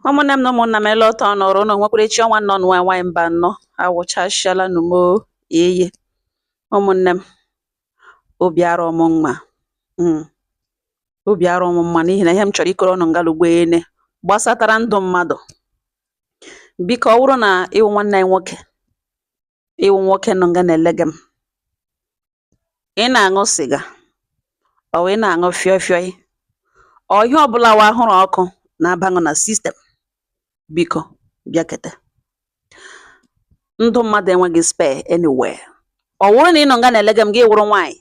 Ụmụnne m na ụmụnna m, ele ọtọ nọrọ ụnụ nwekwara echi ọnwa nọ nwa nwaanyị mba nnọọ awụchasịala numo eye. Ụmụnne m, obi arọ m mma, obi arọ m mma n'ihi na ihe m chọrọ ikoro ụnụ ngalugbo ene gbasatara ndụ mmadụ. Biko, ọ bụrụ na ịwụ nwanne anyị nwoke, ịwụ nwoke nọ nga na-elege m, ị na-aṅụ sịga, ọ ị na-aṅụ fịọ fịọ, ọ ihe ọbụla wa ahụrụ ọkụ na-abanụ na system, biko bịakete. Ndụ mmadụ enweghị spare anywhere. Ọ wụrụ na ị nọ nga na-elege m, gị wụrụ nwaanyị,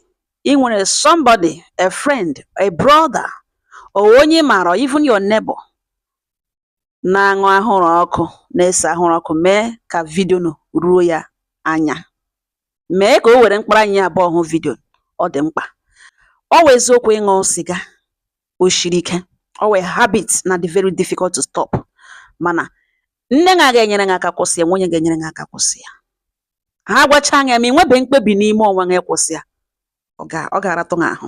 ị nwere somebody, a friend, a brother, or onye ị maara, even your neighbor na-aṅụ ahụrụ ọkụ, na-ese ahụrụ ọkụ, mee ka video nụ ruo ya anya, mee ka o were mkpụrụ anya ya abụọ hụ video. Ọ dị mkpa. Ọ wụ eziokwu, ịṅụ sịga o shiri ike, ọ wụ habit na dị very difficult to stop, mana nne gị ga-enyere gị aka kwụsị ya, nwunye ga-enyere gị aka kwụsị ya. Ha gwacha anya ma ị nwebe mkpebi n'ime onwe gị ịkwụsị ya, ọ ga-aratụ gị ahụ.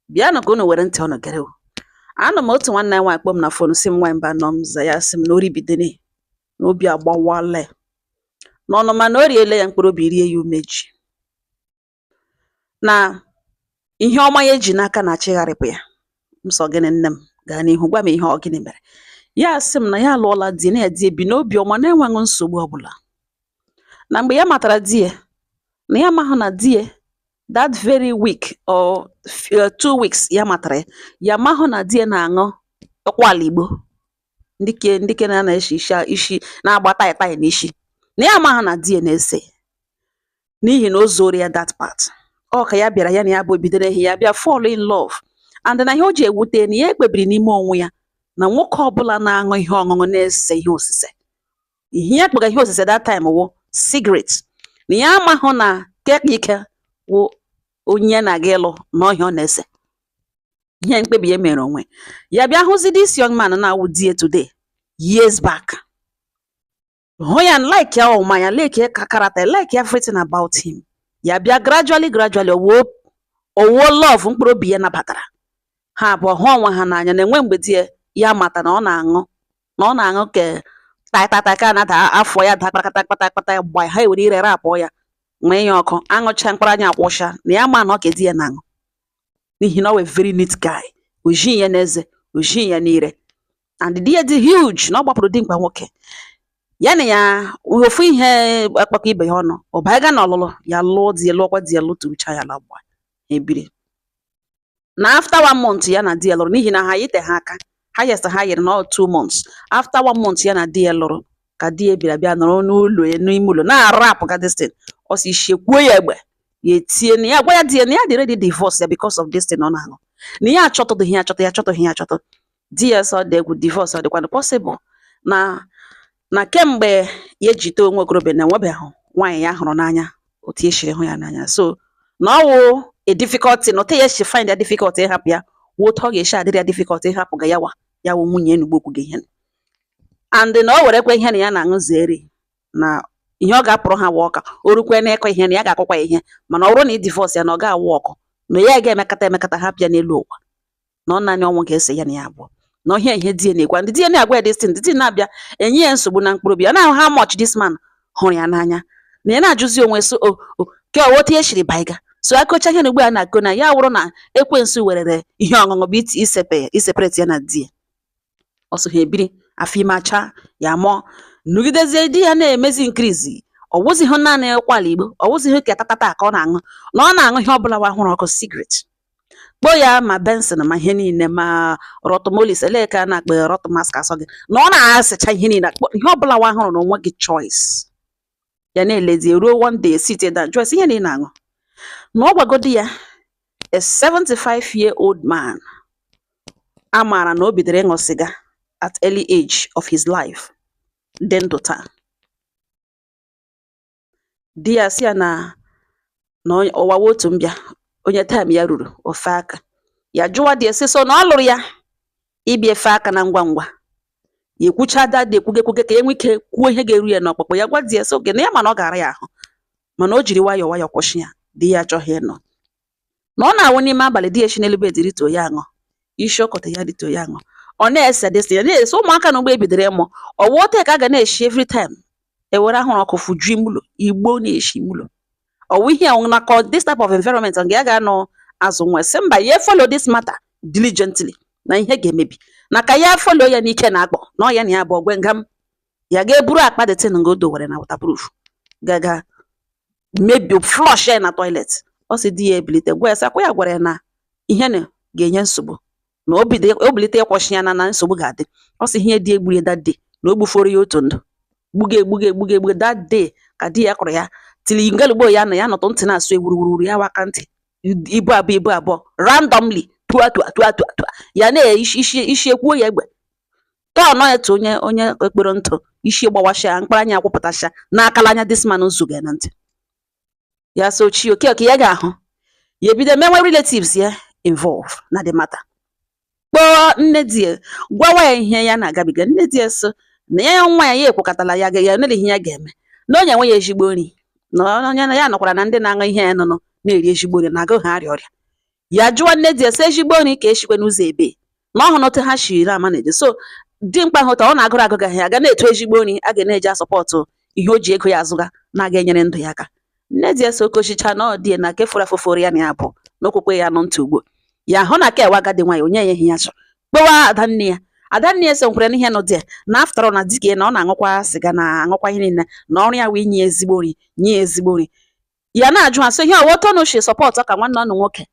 Bịanụ ka unu were ntị unu gere o. Anụ m otu nwanne anyị nwaanyị kpọọ m na phone, sị m, "Nwaanyị mba nọ m." Za ya, sị m na oribidene na obi agbawala ya n'ọnụma, na o riele ya mkpụrụ obi, rie ya umeji, na ihe ọma ya eji n'aka na-achịgharịpụ ya. M sọ, "Gịnị, nne m? Gaa n'ihu gwa m ihe ọ gịnị mere." Ya sị m na ya alụọla di, na ya di ebi n'obi ọma na-enweghị nsogbu ọbụla, na mgbe ya matara di ya, na ya amaghị na di ya that very week or 2 weeks ya matara ya, ya amahụ na di ya na-aṅụ ụkwala igbo, ndị ke na-esi isi isi na-agba tai tai n'isi, na ya amaghị na di ya na-ese, n'ihi na o zoro ya that part. Ọ ka ya bịara, ya na ya bụ bidoro ehi ya bịa fall in love, and na ihe o ji ewute na ya ekpebiri n'ime onwe ya na nwoke ọbụla na-aṅụ ihe ọṅụṅụ, na-ese ihe osise, ihe ya kpọga ihe osise that time wụ cigarette, na ya amahụ na keka ike wụ onye na-aga ịlụ na ọhịa ọ na-ese. Ihe mkpebi ya mere onwe ya bịa hụzi this young man na-awụ di ya today, years back, hụ ya, like ya ọma ya, like ya character, like everything about him. Ya bịa gradually gradually owuo owuo love mkpụrụ obi ya nabatara ha abụọ, hụ onwe ha n'anya. Na-enwe mgbe di ya ya mata na ọ na-aṅụ, na ọ na-aṅụ ke taitata ka na-ada afọ ya da kpatakata kpata kpata gba ha, ewere ire rapụ ya, nwee ya ọkụ aṅụcha mkpụrụ anya akwụsha, na ya ma na ọ ka di ya na-aṅụ, n'ihi na ọ wụ very neat guy, ojii ya n'eze, ojii ya n'ire, and di ya dị huge, na ọ gbapụrụ dimkpa nwoke ya na ya ofu ihe akpakọ ibe ya ọnụ. Ọ baga na ọlụlụ ya, lụọ di ya, lụọkwa di ya, lụturucha ya, la gba ebiri. Na after one month ya na di ya lụrụ, n'ihi na ha yite ha aka, highest ha yiri na ọ 2 months. After one month ya na di ya lụrụ, ka di ya bịara bịa nọrọ n'ụlọ ya, n'ime ụlọ na-arapụ ga this thing. Ọ sị ishie kwuo ya egbe ya etie na ya gwa ya di ya na ya dị ready divorce ya because of this thing ọ na-aṅụ, na ya achọtụdịghị ya achọtụ, ya achọtụghị ya achọtụ. Di ya sọ dị egwu, divorce ọ dịkwanụ possible? Na kemgbe ya ejite onwe okorobịa, na enwebeghị nwaanyị ya hụrụ n'anya otu esiri hụ ya n'anya, so na ọ wụ a difficult thing. Otu ya esi find ya difficult ịhapụ ya wụ otu ọ ga-esi adịrị ya difficult ịhapụ ga yawa ya wụ nwunye enugbo okwu gị ihe, and na o werekwa ihe na ya na-aṅụ zere na ihe ọ ga-apụrụ ha wụ ọka o rukwe n'ịkọ ihe na ya ga-akọkwa ya ihe. Mana ọ bụrụ na ị divorce ya, na ọ ga-awụ ọkụ, na ya ga-emekata emekata hapụ ya n'elu ụwa, na ọ naanị ọnwụ ga-ese ya na ya abụọ. Na ọhịa ihe di ya na-ekwu, ndị di ya na-agwa ya this thing, di na-abịa enye ya nsogbu na mkpụrụ obi ya, na-ahụ how much this man hụrụ ya n'anya, na ya na-ajụzi onwe so o o ke otu ya siri baiga so akọcha ihe na ugbu a na-akọ, na ya wụrụ na ekwensu werere ihe ọṅụṅụ bụ iti isepe iseparate ya na di ya. Ọsọ ha ebiri afọ ime acha ya mụọ, nọgidezie di ya na-emezi increase. Ọ wụzighị naanị ụkwala igbo, ọ wụzighị ka tatata ka ọ na-aṅụ, na ọ na-aṅụ ihe ọbụla wa hụrụ ọkụ, cigarette kpoo ya, ma Benson, ma ihe niile, ma Rotomolis, elee ka a na-akpọ Rotomask, asọ gị na ọ na-asịcha ihe niile, ihe ọbụla wa hụrụ na onwe gị choice. Ya na-elezi ruo one day sit down choice ihe na ị na-aṅụ, na ọ gwagodi ya, a 75 year old man a maara na o bidoro ịṅụ sịga at early age of his life, dị ndụ taa. Di ya sị ya na ụwa wụ otu mbịa, onye time ya ruru ofe aka ya. Jụwa di ya sị so na ọ lụrụ ya ịbịa efe aka na ngwa ngwa ya ekwucha dadi ekwuge ekwuge ka e nwee ike kwuo ihe ga-eru ya n'ọkpụkpụ. Ya gwa di ya sị oge na ya ma na ọ ga-ara ya ahụ, mana o jiri nwayọọ nwayọọ kwụsị ya. Di ya achọghị ịnọ na ọ na-awụ n'ime abalị, di ya si n'elu bed rituo, ya aṅụ isi ọkọtọ, ya rituo, ya aṅụ. Ọ na-ese this thing, na-ese ụmụaka na ugbo ebidoro ịmụ ọwụ ote ka a ga na-eshi every time ewere ahụrụ ọkụ fuju ime ụlọ, igbo na-eshi ime ụlọ. Ọwụ ihe a na ka this type of environment nga ya ga-anọ azụ nwa. Sị mba, ya follow this matter diligently, na ihe ga-emebi na ka ya follow ya n'ike na akpọ na ọ ya na ya bụ ogwe nga m ya ga-eburu akpa the thing nga o dowere na waterproof gaga mebi, flush ya na toilet. Ọ sị di ya ebilite gwa ya sị akwa ya gwara ya na ihe na ga-enye nsogbu, na o bido o bilite ịkwọchi ya na nsogbu ga-adị. Ọ sị ihe di egburu ya that day, na o gbuforo ya otu ndụ gbuga egbuga egbuga egbuga that day ka di ya kụrụ ya tili ngalugbo ya na ya nọtụ ntị na-asụ ewuruwuru ya waka ntị ibu abụọ ibu abụọ randomly, tua tua tua tua tua ya na-isi isi isi ekwuo ya egbe tọọ nọ ya tụ onye onye ekpere ntụ isi gbawasịa mkpara anya akwụpụtasịa n'akala anya. This man zuga na ntị ya so chi oke oke ya ga-ahụ ya ebido menwe relatives ya involve na the matter, kpọọ nne di ya, gwawa ya ihe ya na-agabiga. Nne di ya so na ya nwa ya ya ekwekọtala ya ya nele ihe ya ga-eme na onye nwe ya ezigbo nri na onye ya nọkwara na ndị na-aṅụ ihe ya nụnụ na-eri ezigbo nri na agụ ha arịa ọrịa. Ya jụwa nne di ya sị ezigbo nri ka eshikwe n'ụzọ ebe na ọ hụ na otu ha shiri ama na-eje so dimkpa hụta ọ na-agụrụ agụga ya ga na-eto ezigbo nri a ga na-eji asọpọtụ ihe o ji ego ya azụga na-aga enyere ndụ ya aka. Nne di ya so okochicha na ọ dị ya na ke fọrọ afọfọrọ ya na ya bụ na okwukwe ya nọ ntị ugbu ya hụ na kewa agadi nwaanyị onye ya ihe ya chọrọ kpewa adanne ya. Adanne ya so nkwere n'ihe nọ di ya na after all na di ya na ọ na-aṅụkwa sịga na aṅụkwa ihe niile na ọrụ ya wee nye ya ezigbo nri, nye ya ezigbo nri. Ya na-ajụ ha sị ihe ọwọtọ na ochie support ka nwanne ọnụ nwoke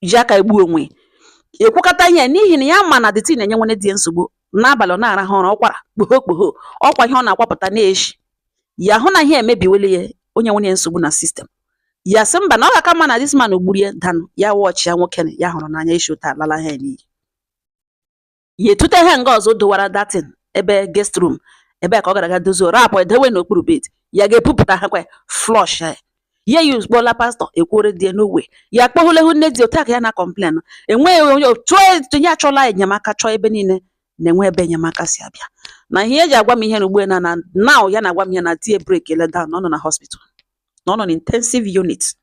ji aka egbu onwe ya ekwukọta ihe, n'ihi na ya ma na the thing na-enye nwanne di ya nsogbu n'abalị. Ọ na-arahụ ụra ọkwara kpoho kpoho ọkwa ihe ọ na-akwapụta na-eshi ya hụ na ihe emebiwele ya onye nwere ya nsogbu na system ya. Sị mba, na ọ ga-aka mma na this man gburu ya than ya wọchị ya nwoke ya hụrụ n'anya isi ụta alala ha n'iyi. Ya etute ihe nga ọzọ dowara datin ebe guest room ebe ka ọ gara aga dozie rapụ edewe n'okpuru bed, ya ga-epupụta ha kwa flush ya. Ya use kpọla pastor ekwuore di ya n'owe ya kpọhulehu nne di otu a ka ya na complain enweghị onye chọọ ya achọla enyemaka, chọọ ebe niile na-enwe ebe enyemaka si abịa. Na ihe eji agwa m ihe na ugbu a na now ya na-agwa m ihe na di break ele down, na ọ nọ na hospital, na ọ nọ na intensive unit,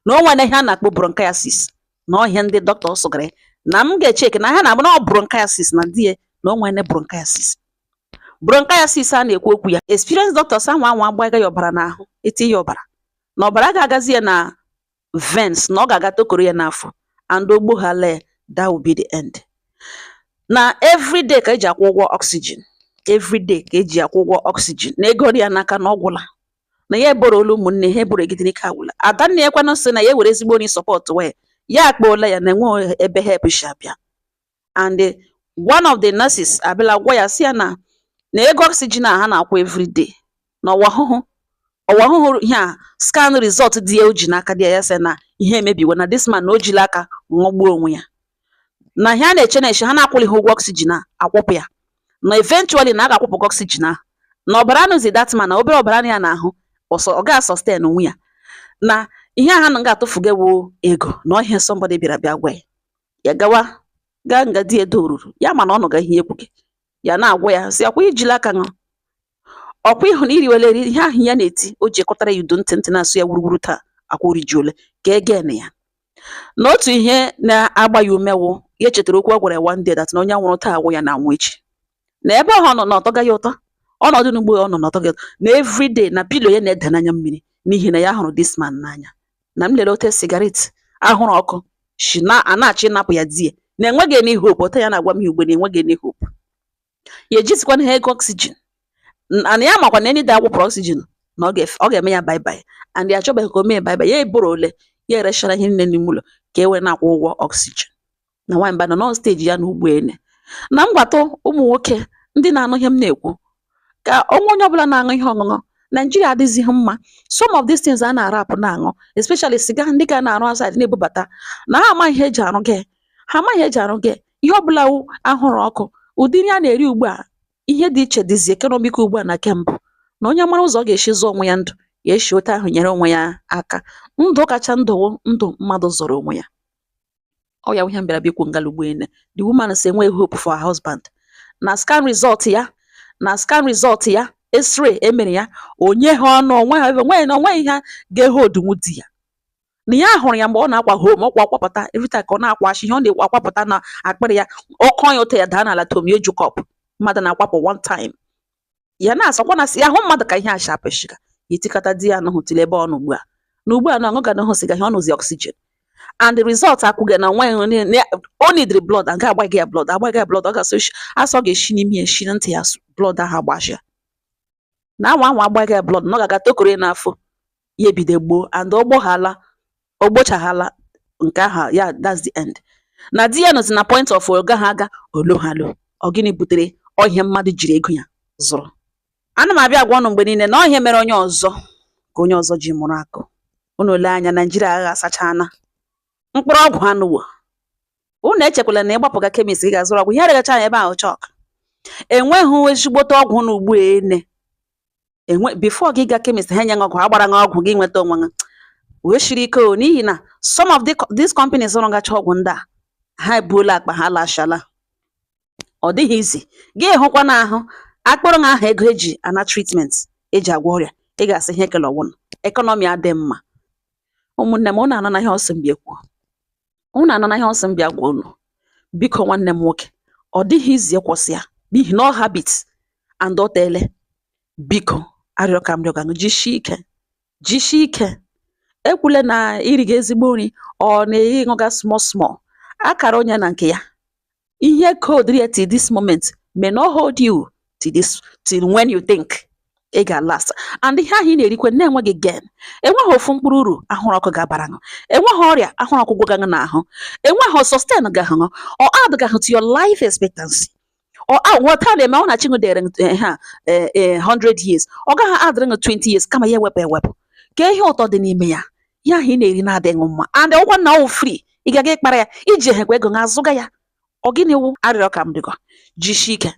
na o nwere ihe a na-akpọ bronchitis, na ọhịa ndị dọkịta sụgara ya na m ga-echeki na ha na-agba na ọ bronchitis na di ya na o nwere bronchitis. Bronchitis a na-ekwu okwu ya, experience doctors ahụ anwa agbaga ya ọbara n'ahụ, etinye ya ọbara na ọbara ga-agazi ya na veins, na ọ ga-aga tokoro ya n'afọ and ogboghala ya, that will be the end. Na everyday ka eji akwụ ụgwọ oxygen, everyday ka eji akwụ ụgwọ oxygen, na ego dị ya n'aka na ọ gwụla, na ya eborola ụmụnne ha eboro egide n'ike agwụla. Adanne ya kwanụ sị na ya were ezigbo onye support wee ya akpọọla ya na enweghị ebe help si abịa. And one of the nurses abịala gwa ya sị ya na ego oxygen a ha na-akwụ everyday na ọwa ahụhụ ọwa ahụhụ ihe a scan result dị ya o ji n'aka dị ya, ya sị na ihe emebiwo, na this man na o jila aka ṅụgbuo onwe ya, na ihe a na-eche na-eche ha na-akwụlighị ụgwọ oxygen a akwụpụ ya, na eventually na a ga-akwụpụ oxygen ahụ, na ọbara anụzi that man na obere ọbara ya n'ahụ ọsọ ọ ga sustain onwe ya, na ihe a ha na ga-atụfugo wụ ego na ọhịa. Somebody bịara bịa gwa ya, ya gawa gaa nga di edo ruru ya mana ọ nọga ihe ekwughị ya na-agwa ya sị ọkwa ijila aka ṅụ ọkwa ịhụ na iriwele eri ihe ahụ ya na-eti o ji ekọtara ya udo ntị ntị na-asụ ya wuruwuru taa akwa orijuole ka egen ya. Na otu ihe na-agba ya ume wụ ya chetara okwu ọ gwara ya one day that na onye nwụrụ taa agwụ ya na anwụ echi, na ebe ahụ ọ nọ na ọtọga ya ụtọ ọnọdụ n'ugbo ọ nọ na ọtọga ya ụtọ, na everyday na pillow ya na-ede n'anya mmiri n'ihi na ya hụrụ this man n'anya, na m lere ote cigarette ahụrụ ọkụ shi na a na-achọ ịnapụ ya di ya, na enweghị any hope. Ote ya na-agwa m ya ugbo na enweghị any hope, ya ejizikwana ha ego oxygen and ya makwa na any day akwụpụrụ oxygen na ọ ga-eme ya bye bye, and ya achọbeghị ka o mee bye bye. Ya eboro ole ya erechara ihe niile n'ime ụlọ ka e wee na-akwụ ụgwọ oxygen. Na nwaanyị mba nọ nọ stage ya na ugboene na mgbata ụmụ nwoke ndị na-anụ ihe m na-ekwu ka onwe onye ọbụla na-aṅụ ihe ọṅụṅụ. Naijiria adịzighị mma. Some of these things a na-arapụ na-aṅụ, especially siga ndị ka na-arụ outside na-ebubata, na ha amaghị ihe eji arụ gị, ha amaghị ihe eji arụ gị ihe ọbụla wụ ahụrụ ọkụ ụdị nri a na-eri ugbu a. Ihe dị iche dịzi economic ugbu a na kembụ, na onye mara ụzọ ọ ga-esi zụọ onwe ya ndụ ya esi otu ahụ nyere onwe ya aka. Ndụ kacha ndụ wụ ndụ mmadụ zọrọ onwe ya. Ọ ya wụ ihe m bịara bịa ikwu ngalugbo ene. The woman sị enweghị hope for her husband, na scan result ya, na scan result ya, x-ray emere ya onye ha ọnụ onwe ha onweghị na onweghị ihe ga-ehodunwu di ya. Na ya hụrụ ya mgbe ọ na-akwa home, ọkwa akwapụta every time ka ọ na-akwashi ihe ọ na-akwapụta na akpịrị ya, ọkọ ya ụtọ ya daa n'ala tom ya eju cup mmadụ na-akwapụ one time. Ya na-asọkwa na ya hụ mmadụ ka ihe ashapụshiga ya etikata di ya anụhụ tili ebe ọ nọ ugbu a na ugbu a na ọṅụ ga n'hụ sịga ihe ọ nụzi oxygen and the result akwụghị na nwa ya o needri blood and ga-agbaghị ya blood, agbaghị ya blood, ọ ga-asọ asọ ga-esi n'imi ya esi na ntị ya blood ahụ agbashia na anwa anwa agbaghị ya blood na ọ ga-aga tokoro ya n'afọ ya ebido gboo and ọ gboghala o gbochaghala nke ahụ ya. That's the end. Na di ya nọzi na point of ọ gaghị aga olohalo. Ọ gịnị butere ọ ihe mmadụ jiri ego ya zụrụ? Ana m abịa agwa ụnụ mgbe niile na ọ ihe mere onye ọzọ ka onye ọzọ ji mụrụ akụ. Unu lee anya, Naijiria agha asachana mkpụrụ ọgwụ anụwo. Unu echekwala na ịgbapụga chemist ị ga-azụrụ ọgwụ ihe regacha anya ebe ahụ chọk. Enweghị ezigbote ọgwụ na ugbu ene enwe. Before gị ga chemist ha enye gị ọgwụ agbara gị ọgwụ gị nweta onwe gị wee shiri ike o, n'ihi na some of these companies rụgacha ọgwụ ndị a, ha ebuola akpa ha lashala. Ọ dịghị izi gị hụkwa na ahụ akpụrụ na ahụ ego eji ana treatment eji agwọ ọrịa. Ị ga-asị ihe ekele ọwụnụ economy adị mma. Ụmụnne m, unu anọ na ihe ọsọ m bịa kwuo, unu anọ na ihe ọsọ m bịa gwa unu. Biko, nwanne m nwoke, ọ dịghị izi ịkwụsị ya n'ihi na ọ habit and ọ teele. Biko, arịọ ka m rịọ gị, jisie ike, jisie ike. Ekwule na iri gị ezigbo nri ọ na ịṅụga small small akara onye na nke ya ihe code ya till this moment may not hold you till this, till when you think ị ga-last. And ihe ahụ ị na-erikwe na-enweghị gain, enweghị ofu mkpụrụ uru ahụrụ ọkụ ga-abara gị, enweghị ọrịa ahụrụ ọkụ gwụga gị n'ahụ, enweghị sustain gahụ or add gahụ to your life expectancy or what a na-eme ọ na chinwe dere ha 100 years, ọ gaghị adịrị gị 20 years kama ya ewepụ ewepụ ka ihe ụtọ dị n'ime ya. Ihe ahụ ị na-eri na-adịghị mma and ọgwụkwa na ọwụ free ị gaga ịkpara ya iji ehekwa ego ga azụga ya. Ọ gịnị wụ arịrịọ ka m dịgọ? Jisie ike.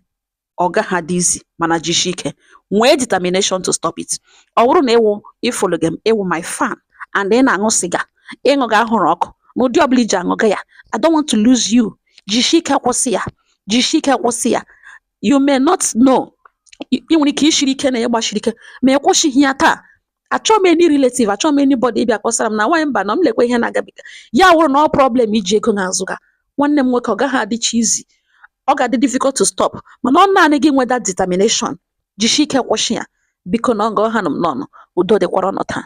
Ọ gaghị adị easy, mana jisie ike, nwee determination to stop it. Ọ bụrụ na ịwụ ịfollow gị m, ịwụ my fan and ị na-aṅụ sịga, ịṅụ ga ahụrụ ọkụ n'ụdị ọbụla iji aṅụga ya, I don't want to lose you. Jisie ike kwụsị ya, jisie ike kwụsị ya. You may not know, ị nwere ike ishiri ike na ịgbashiri ike ma ị kwụsịghị ya taa. Achọghị m any relative, achọghị m anybody ịbịa kọsara m na nwaanyị mba na m lekwa ihe na-agabiga ya wụrụ na ọ problem iji ego na-azụga. Nwanne m nwoke, ọ gaghị adịcha easy, ọ ga-adị difficult to stop, mana ọ naanị gị nwe that determination. Jisie ike kwụsị ya, biko. Na ọ ga ọha nọ m n'ọnụ. Udo dịkwara ọnụ taa.